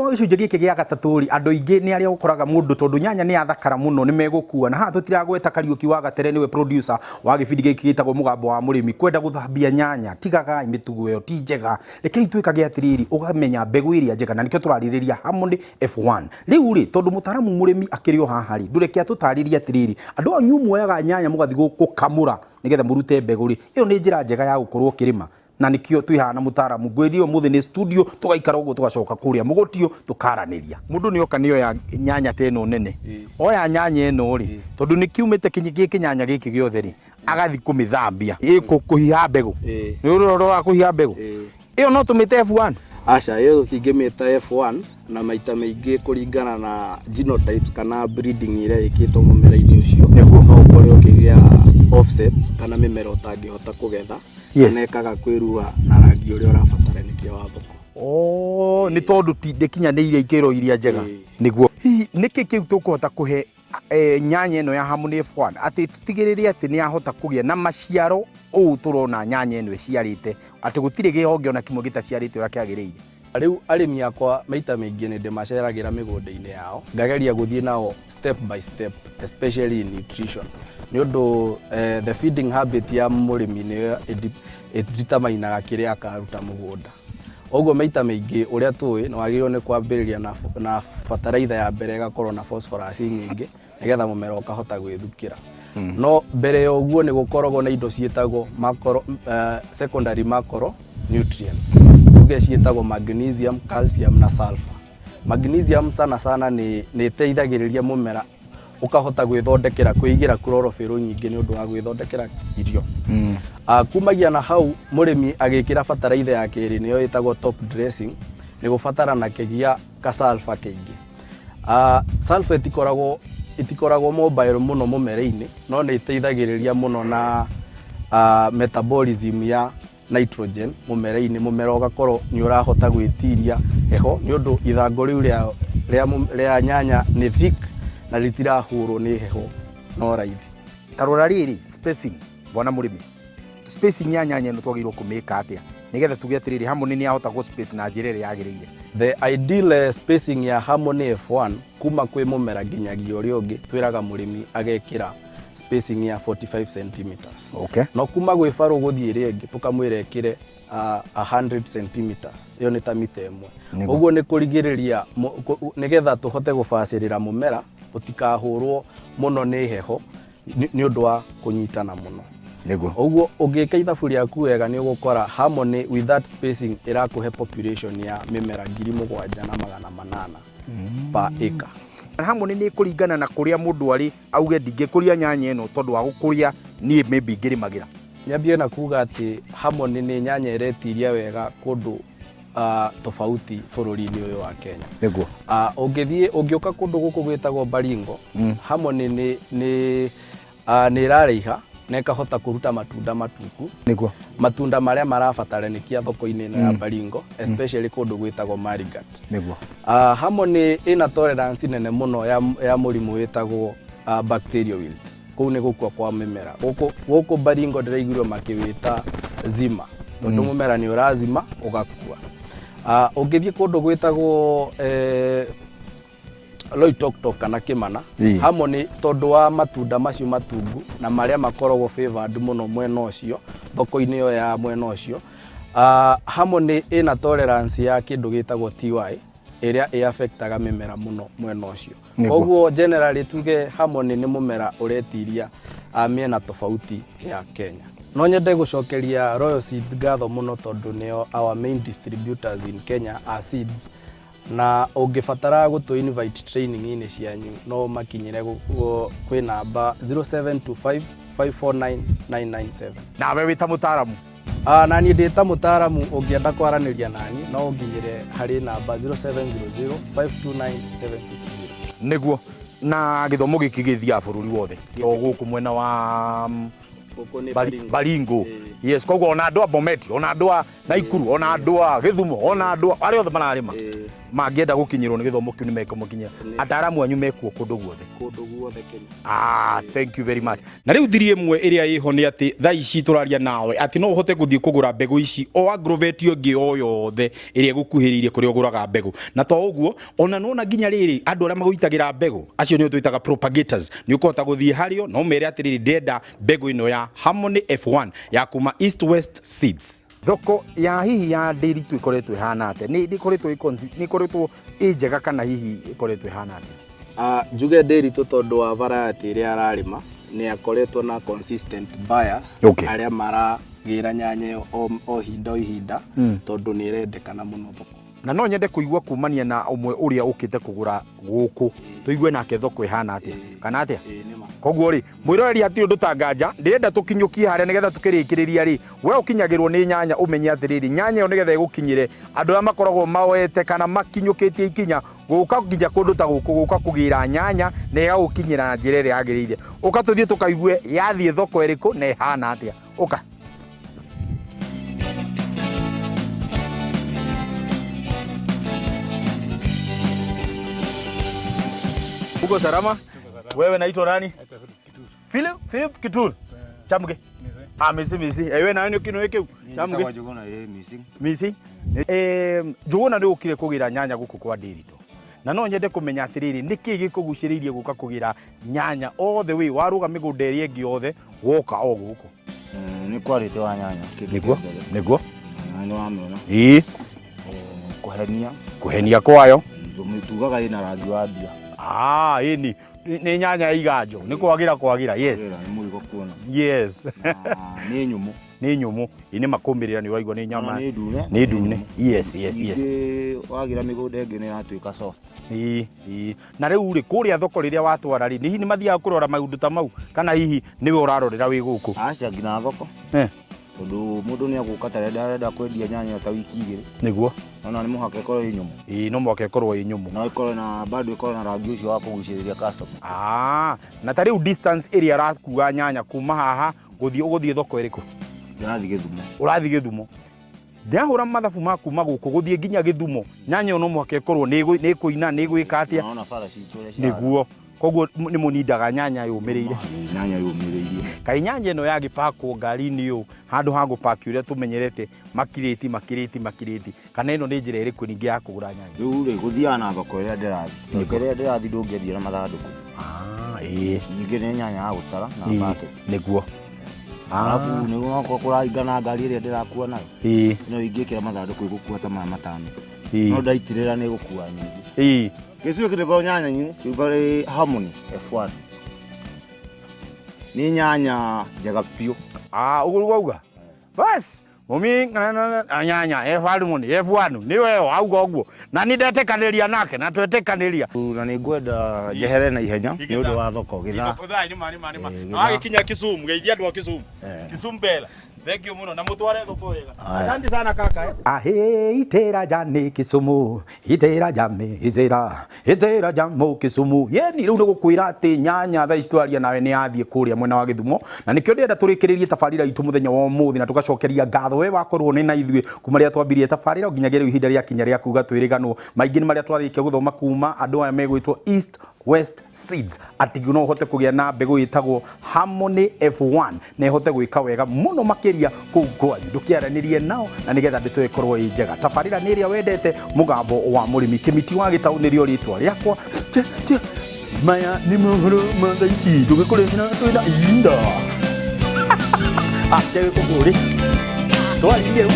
Wa gĩcunjĩ gĩkĩ gĩa gatatũ rĩ, andũ aingĩ nĩ arĩa ũkoraga mũndũ tondũ nyanya nĩ yathakara mũno nĩ megũkua, na haha tũtiragweta Kariũki wa Gatere nĩwe producer wa gĩbindi gĩkĩ gĩtagwo Mũgambo wa Mũrĩmi, kwenda gũthambia nyanya. Tigagai mĩtugo ĩyo, ti njega. Rekei twĩkage atĩrĩrĩ, ũkamenya mbegũ ĩrĩa njega, na nĩkĩo tũrarĩrĩria Harmony F1. Rĩu rĩ, tondũ mũtaramu mũrĩmi akĩrĩ o haha rĩ, ndũreke atũtarĩrie atĩrĩrĩ, andũ anyu muoyaga nyanya mũgathiĩ gũkamũra nĩgetha mũrute mbegũ rĩ, ĩyo nĩ njĩra njega ya gũkorwo ũkĩrĩma? Na nĩkĩo twĩ haha na mũtaramu. Ngwĩrire ũmũthĩ nĩ studio, tũgaikara ũguo, tũgacoka kũrĩa mũgũtio tũkaranĩria. Mũndũ nĩ oka nĩ oya nyanya ta ĩno nene, oya nyanya ĩno rĩ, tondũ nĩ kiumĩte gĩ kĩnyanya gĩkĩ gĩothe rĩ, agathi kũmĩthambia, kũhiha mbegũ. Nĩ ũrora wa kũhiha mbegũ ĩyo, no tũmĩte F1? Aca, ĩyo tũtingĩmĩta F1, na maita maingĩ kũringana na genotypes kana breeding ĩrĩa ĩkĩtwo mũmera-inĩ ũcio, no ũkore ũkĩgĩa offsets kana mĩmera ũtangĩhota kũgetha kana ĩkaga kwĩruha na rangi ũrĩa ũrabataranikia wa thoko. Oh, nĩ tondũ ti ndĩkinyanĩirie ikĩro iria njega. Nĩguo. Hihi nĩkĩ kĩu tũkũhota kũhe nyanya ĩno ya Harmony F1 atĩ tũtigĩrĩre atĩ nĩ yahota kũgĩa na maciaro ũũ tũrona nyanya ĩno ĩciarĩte, atĩ gũtirĩ kĩhonge ona kĩmwe gĩtaciarĩte ũrĩa kĩagĩrĩire? Rĩu arĩmi akwa maita maingĩ nĩ ndĩmaceragĩra mĩgũnda-inĩ yao, ngageria gũthiĩ nao step by step, especially in nutrition, nĩ ũndũ the feeding habit ya mũrĩmi nĩyo ĩdeterminaga kĩrĩa akaruta mũgũnda. Ũguo maita maingĩ ũrĩa tũĩ nĩ wagĩrĩirwo nĩ kwambĩrĩria na bataraitha ya mbere ĩgakorwo na phosphorus nyingĩ, nĩgetha mũmera ũkahota gwĩthukĩra. No mbere ya ũguo nĩ gũkoragwo na indo ciĩtagwo macro, secondary macro nutrients, tuge ciĩtagwo magnesium, calcium na sulfur. Magnesium sana sana nĩ ĩteithagĩrĩria mũmera ũkahota gwĩthondekera, kwĩigĩra chlorophyll nyingĩ nĩ ũndũ wa gwĩthondekera irio. Kumagia na hau, mũrĩmi agĩkĩra bataraitha ya kerĩ, nĩyo ĩtagwo top dressing, nĩ gũbataranagia ka sulfur kĩingĩ. Sulfur itikoragwo mobile mũno mũmera-inĩ, no nĩ ĩteithagĩrĩria mũno na metabolism ya nitrogen mũmera-inĩ, mũmera ũgakorwo nĩ ũrahota gwĩtiria heho, nĩ ũndũ ithangũ rĩu rĩa nyanya nĩ thick na rĩtirahũrwo nĩ heho no raithi. Ta rora rĩrĩ, spacing, bwana mũrĩmi, spacing ya nyanya ĩno twagĩrĩirwo kũmĩka atĩa nĩgetha tuge atĩrĩrĩ, Harmony nĩ yahota gũ space na njĩra ĩrĩa yagĩrĩire? The ideal spacing ya Harmony F1 kuma kwĩ mũmera nginyagia ũrĩa ũngĩ, twĩraga mũrĩmi agekĩra spacing ya 45 centimeters. No kuma gwĩ barũ gũthiĩ ĩrĩa ĩngĩ, tũkamwĩra ĩkĩre 100 centimeters, ĩyo nĩ ta mita 1. Ũguo nĩ kũrigĩrĩria nĩgetha tũhote gũbacĩrĩra mũmera ũtikahũrwo mũno nĩ heho nĩ ũndũ wa kũnyitana mũno. Ũguo ũngĩka ithabu rĩaku wega, nĩ ũgũkora Harmony with that spacing ĩrakũhe population ya mĩmera 7800 per acre. Harmony nĩ kũringana na kũrĩa mũndũ arĩ, auge ndingĩkũria nyanya ĩno tondũ wa gũkũria niĩ maybe ngĩrĩmagĩra. Nyambie na kuga atĩ Harmony nĩ nyanya ĩretiria wega kũndũ tofauti bũrũri-inĩ ũyũ wa Kenya. Ũngĩthiĩ, ũngĩũka kũndũ gũkũ gwĩtagwo Baringo, Harmony nĩ ĩrarĩiha na ĩkahota kũruta matunda matungu, matunda marĩa marabataranikia thoko-inĩ ĩno ya Baringo, especially kũndũ gwĩtagwo Marigat. Harmony ĩna tolerance nene mũno ya mũrimũ wĩtagwo bacterial wilt. Kũu nĩ gũkua kwa mĩmera. Gũkũ Baringo ndĩraiguirwo makĩwĩta zima, tondũ mũmera nĩ ũrazima ũgakua. Ũngĩthiĩ kũndũ gwĩtagwo Loitoktok kana Kimana, Harmony tondũ wa matunda macio matungu na marĩa makoragwo favored mũno mwena ũcio, thoko-inĩ ĩyo ya mwena ũcio, Harmony ĩna tolerance ya kĩndũ gĩtagwo TY ĩrĩa ĩ-affectaga mĩmera mũno mwena ũcio. Koguo generally tuge Harmony nĩ mũmera ũretiria mĩena tofauti ya Kenya. No nyende gũcokeria Royal Seeds ngatho mũno, tondũ nĩo our main distributors in Kenya a seeds, na ũngĩbatara gũtũ invite training-inĩ cianyu, no makinyĩre kwĩ namba 0725 549 997. Nawe wĩ ta mũtaaramu? Na niĩ ndĩ ta mũtaaramu, ũngĩenda kwaranĩria nani no ũnginyĩre harĩ namba 0700 529 760. Nĩguo. Na gĩthomo gĩkĩ gĩthiaga bũrũri wothe, o gũkũ mwena wa Gũkũ nĩ Bari- Baringo. Baringo. Ĩĩ. Yes, koguo ona andũ a Bomet, ona andũ a Naikuru, ona andũ a Gĩthumo, ona andũ a arĩa othe mararĩma Ĩĩ. mangĩenda gũkinyĩrwo nĩ gĩthomo kĩu nĩ mekũmakinyĩra. Nĩ. Ataaramu anyu mekuo kũndũ guothe. Kũndũ guothe Kenya. Ah, thank you very much. Na rĩu thiri ĩmwe ĩrĩa ĩho nĩ atĩ thaa ici tũraria nawe atĩ no ũhote gũthiĩ kũgũra mbegũ ici o agrovet ĩngĩ o yothe ĩrĩa ĩgũkuhĩrĩirie kũrĩa ũgũraga mbegũ. Na to ũguo, ona nona nginya rĩrĩ andũ arĩa magũitagĩra mbegũ acio nĩo twĩtaga propagators, nĩ ũkũhota gũthiĩ harĩo na ũmere atĩrĩrĩ ndĩrenda mbegũ ĩno ya Harmony F1 ya kuma East West Seeds. Thoko ya hihi ya Ndiritu ĩkoretwo ĩhana atĩa? Nĩ ĩkoretwo nĩ ĩkoretwo ĩ njega kana hihi ĩkoretwo ĩhana atĩa? Njuge Ndiritu tondũ wa variety ĩrĩa ararĩma nĩ akoretwo na consistent buyers Okay. arĩa maragĩra nyanya ĩyo o ihinda o ihinda tondũ nĩ ĩrendekana mũno thoko. Na no nyende kũigua kumania na ũmwe ũrĩa ũkĩte kũgũra gũkũ tũigue nake thoko ĩhana atĩa kana atĩa. Ĩĩ nĩ ma. Koguo rĩ mwĩroreri hatirĩ ũndũ ta nganja ndĩrenda tũkinyũkie harĩa nĩgetha tũkĩrĩkĩrĩria rĩ we ũkinyagĩrwo nĩ nyanya ũmenye atĩrĩrĩ nyanya ĩyo nĩgetha ĩgũkinyĩre andũ arĩa makoragwo maoete kana makinyũkĩtie ikinya gũka nginya kũndũ ta gũkũ gũka kũgĩra nyanya na ĩgagũkinyĩra na njĩra ĩrĩa yagĩrĩire. Ũka tũthiĩ tũkaigue yathiĩ thoko ĩrĩkũ na ĩhana atĩa. Ũka. Uko salama? Wewe naitwa nani? Philip Philip Kitur. Chamge. Ah, misi misi. Ewe nawe nĩ kĩno kĩu. Chamge. Njuguna ĩ missing. Misi. Eh, Njuguna nĩ ũkire kũgĩra nyanya gũkũ kwa Ndiritu. Na no nyende kũmenya atĩrĩrĩ nĩkĩ gĩkũgucĩrĩirie gũka kũgĩra nyanya all the way warũga mĩgũnda ĩrĩa ĩngĩ yothe woka o gũkũ. Nĩ quality wa nyanya kĩndũ Nĩguo? kĩa mbere. Nĩguo? Na nĩ wamĩona. Ĩĩ. Kũhenia. Kũhenia kwayo. Tugaga ĩna rangi wa mbia. Ah, ĩni nĩ nyanya ya iganjo nĩ kwagĩra kwagĩra. Yes. Wĩra nĩ mũrigo kuona. Yes. Na nĩ nyũmũ. Nĩ nyũmũ. Ĩ nĩ makũmĩrĩra nĩ ũraigua nĩ nyama. Ona nĩ ndune. Nĩ ndune. Yes, yes, yes. Ningĩ wagĩra mĩgũnda ĩngĩ nĩ ĩratuĩka soft. Ĩĩ, ĩĩ. Na rĩu rĩ kũrĩa thoko rĩrĩa watwara rĩ hihi nĩ mathiaga kũrora maũndũ ta mau kana hihi nĩwe ũrarorera wĩ gũkũ? Aca nginya thoko. Eh. Tondũ mũndũ nĩ agũka ta arenda kwendia nyanya ta wiki igĩrĩ. Nĩguo. Ona nĩ mũhaka ĩkorwo ĩ nyũmũ. Ĩĩ no mũhaka ĩkorwo ĩ nyũmũ. No ĩkorwo na bado ĩkorwo na rangi ũcio wa kũgucĩrĩria customer. Ah, na ta rĩu distance ĩrĩa ũrakua nyanya kuma haha gũthiĩ ũgũthiĩ thoko ĩrĩkũ? Ndĩrathiĩ Gĩthumo. Ũrathiĩ Gĩthumo. Ndĩrahũra mathabu ma kuma gũkũ gũthiĩ nginya Gĩthumo nyanya ĩyo no mũhaka ĩkorwo nĩ ĩkũina nĩ ĩgwĩka atĩa? Naona bara citũ ũrĩa cihana. Nĩguo. Koguo nĩ mũnindaga nyanya yũmĩrĩire. Nyanya yũmĩrĩirie. Kaĩ nyanya ĩno yagĩpakwo ngari-inĩ ũũ handũ ha gũpaki ũrĩa tũmenyerete makirĩti makirĩti makirĩti kana ĩno nĩ njĩra ĩrĩkũ ningĩ ya kũgũra nyanya? Rĩu rĩ gũthiaga na thoko ĩrĩa ndĩrathiĩ. Thoko ĩrĩa ndĩrathiĩ ndũngĩendia na mathandũkũ. Ah, ĩĩ. Ningĩ nĩ nyanya ya gũtara na Ĩĩ, bucket. nĩguo. Arabu nĩguo okorwo kũraringana ngari ĩrĩa ndĩrakua nayo. Ĩĩ. No ingĩkĩra mathandũkũ ĩgũkua ta maya matano. Ĩĩ. No ndaitĩrĩra nĩ ĩgũkua nyingĩ. Ĩĩ. Gĩcuĩ kĩrĩbao nyanya nyu kĩu Harmony F1. Nĩ nyanya njega biũ. Ah, ũguo nĩguo auga. Bas, mumi nyanya F1 F1 nĩwe auga ũguo. Na nĩ ndetĩkanĩria nake na twetĩkanĩria. Na nĩ ngwenda njehere na ihenya nĩ ũndũ wa thoko gĩthaa. Gĩthaa nĩ ma nĩ ma nĩ ma. Ĩĩ, Na gĩthaa. wagĩkinya Kisumu, geithia andũ a Kisumu. Eh. Kisumu bela. Thank you muno na mutware thoko wega. Aya. Asante sana kaka. Ahe itera jane Kisumu, itera jame itera, itera jamo Kisumu. Yeni riu nigukwira ati nyanya thaa ici twaria nawe ni yathie kuria mwena wa Githumo na nikio ndĩrenda tũrĩkĩrĩrie tabarĩra itũ mũthenya wa ũmũthĩ na tũgacokeria ngatho we wakorwo nĩ na ithuĩ kuma rĩrĩa twambirie tabarĩra nginyagia rĩu ihinda rĩakinya rĩa kuga twĩrĩganwo maingĩ nĩ marĩa twarĩkia gũthoma kuma andũ aya megwĩtwo East West Seeds atĩ no ũhote kũgĩa na mbegũ ĩtagwo Harmony F1 na ĩhote gwĩka wega mũno makĩria kũu kwanyu. Ndũkĩaranĩrie nao na nĩgetha ndeto ĩkorwo ĩ njega. Tabarĩra nĩ ĩrĩa wendete, mũgambo wa mũrĩmi Kĩmiti wa Gĩtaũ nĩrĩo rĩtwa rĩakwa. Che, che. Maya nĩ mohoro ma thaa ici tũgĩkũrĩmĩra twĩna inda. Ah, che gũkũ rĩ. Twaririe.